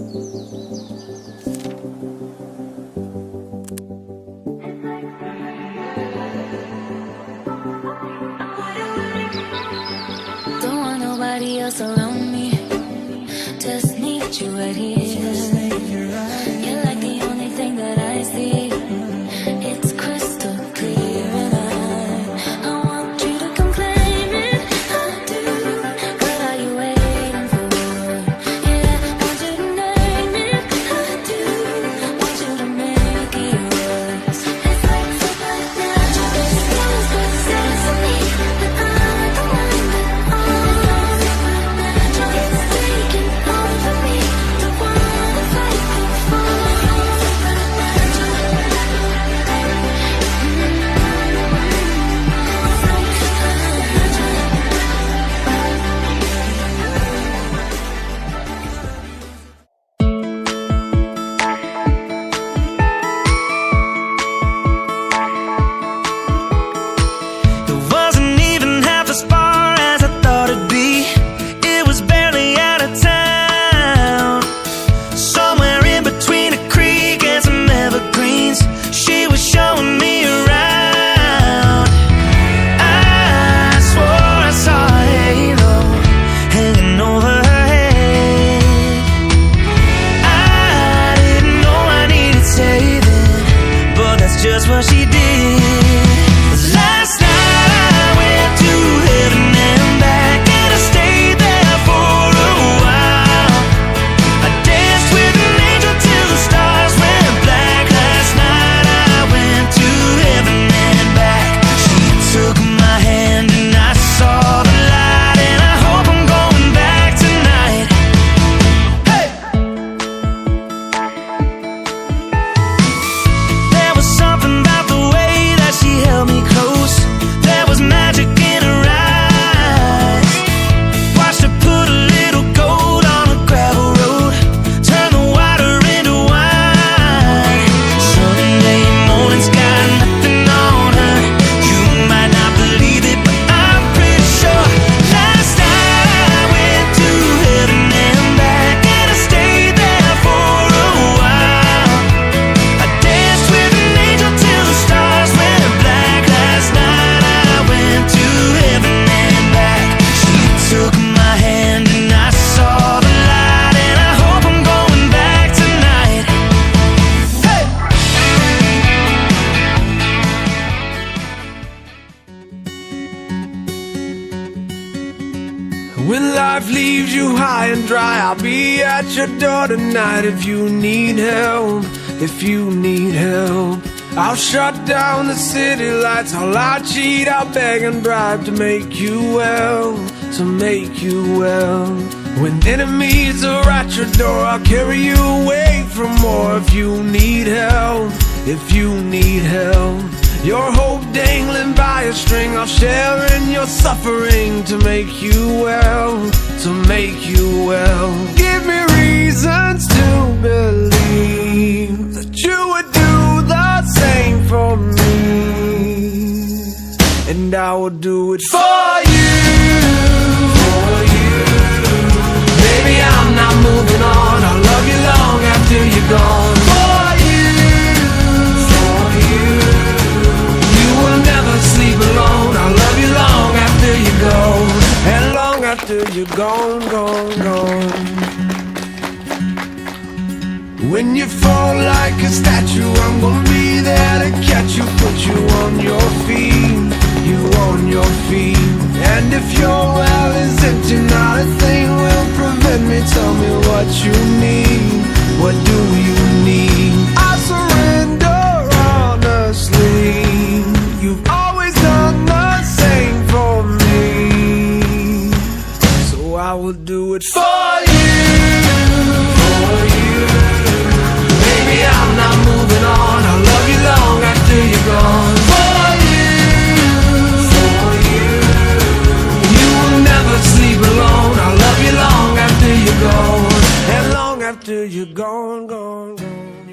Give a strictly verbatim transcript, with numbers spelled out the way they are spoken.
Don't want nobody else around me. Just need you right here. You're like the only thing that I see. It's crystal clear, and I, I want you to come claim it. I do. What are you waiting for? Yeah, want you to name it. I do. Want you to make it yours. It wasn't even half as far as I thought it'd be. It was barely out of town, somewhere in between a creek and some evergreens. She was showing me around. I swore I saw a halo hanging over her head. I didn't know I needed saving, but that's just what she did. Last night I went to heaven and back, and I stayed there for a while. I danced with an angel till the stars went black. Last night I went to heaven and back. She took my hand and I saw the light, and I hope I'm going back tonight. Hey! There was something about the way that she held me close. There was magic in her eyes. Watched her put a little gold on a gravel road, turn the water into wine. Sunday morning's got nothing on her. You might not believe it, but I'm pretty sure. Last night I went to heaven and back, and I stayed there for a while. I danced with an angel till the stars went black. Last night I went to heaven and back. She took my hand and I saw the light, and I hope I'm going back tonight. Hey! When life leaves you high and dry, I'll be at your door tonight if you need help, if you need help. I'll shut down the city lights, I'll lie, cheat, I'll beg and bribe to make you well, to make you well. When enemies are at your door, I'll carry you away from war if you need help, if you need help. Your hope dangling by a string, I'll share in your suffering to make you well, to make you well. Give me reasons to believe that you would do the same for me, and I will do it for you. For you. Baby, I'm not moving on. I'll love you long after you're gone. For you. For you. You will never sleep alone. I'll love you long after you're gone. And long after you're gone, gone, gone. When you fall like a statue, I'm gonna be there to catch you, put you on your feet, you on your feet. And if your well is empty, not a thing will prevent me. Tell me what you need, what do you need? I surrender honestly. You've always done the same for me. So I will do it for you. For you. Baby, I'm not moving on. I'll love you long after you're gone. For you. For you. You will never sleep alone. I'll love you long after you're gone. And long after you're gone, gone, gone.